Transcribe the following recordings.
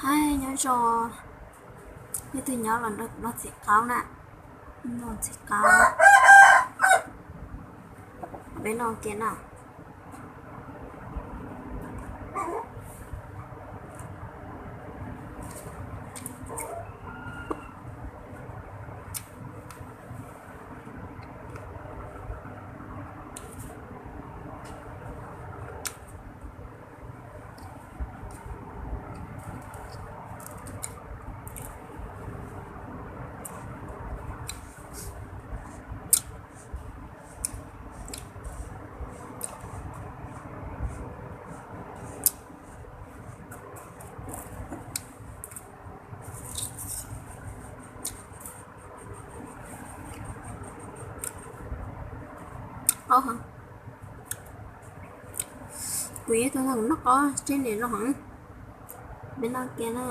Hais nyob zoo, leej twg nyob los nrog kuv noj txiv qaub na, noj txiv qaub, peb noj kiag na. Qaub heev. Kuv yeej tau noj qaub tseb niam zoo heev. Peb noj kiag na.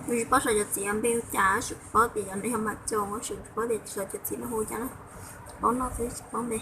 Kuv tsis paub xyov cov txiv npe hu cas, tsis paub tias cov no yog mas coo, tsis paub tias xyov cov txiv no hu cas na. Paub noj xwb tsis paub npe.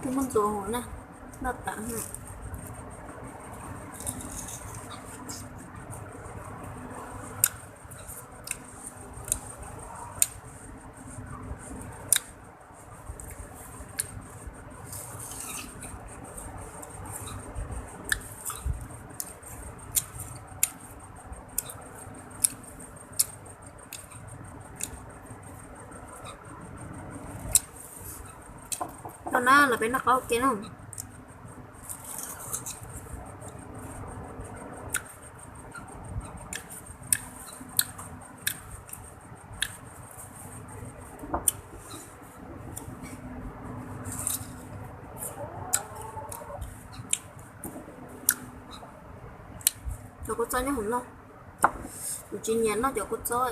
Twb muab ntxuav huv na, noj tawm na. Tau na, los peb noj qaub ua ke na. Cov kua txob nyob hauv no, kuv tsis nyiam noj cov kua txob,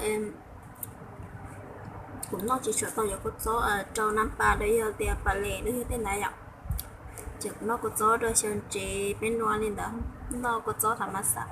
kuv noj tsis tshua tau cov kua txob rau nab pas los yog tias pas les los yog tej ntawd yom. Ces kuv noj kua txob rau xyaw ntsev peb nua li ntawd, noj kua txob thav mas xav.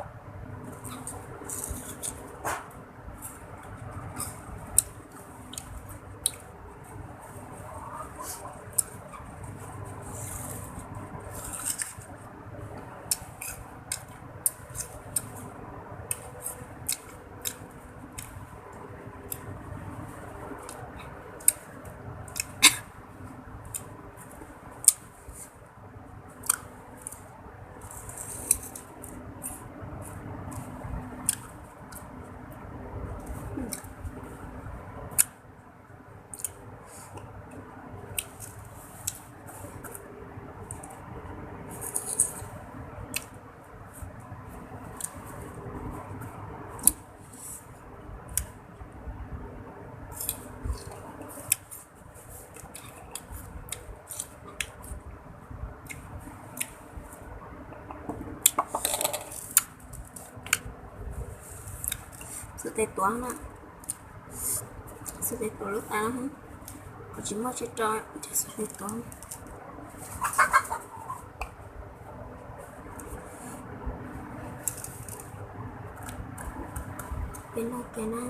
Xub tes tuav na, xub tes tuav lub tas, kuv tsis muaj tsis rau, xub tes tuav. Peb noj kiag na.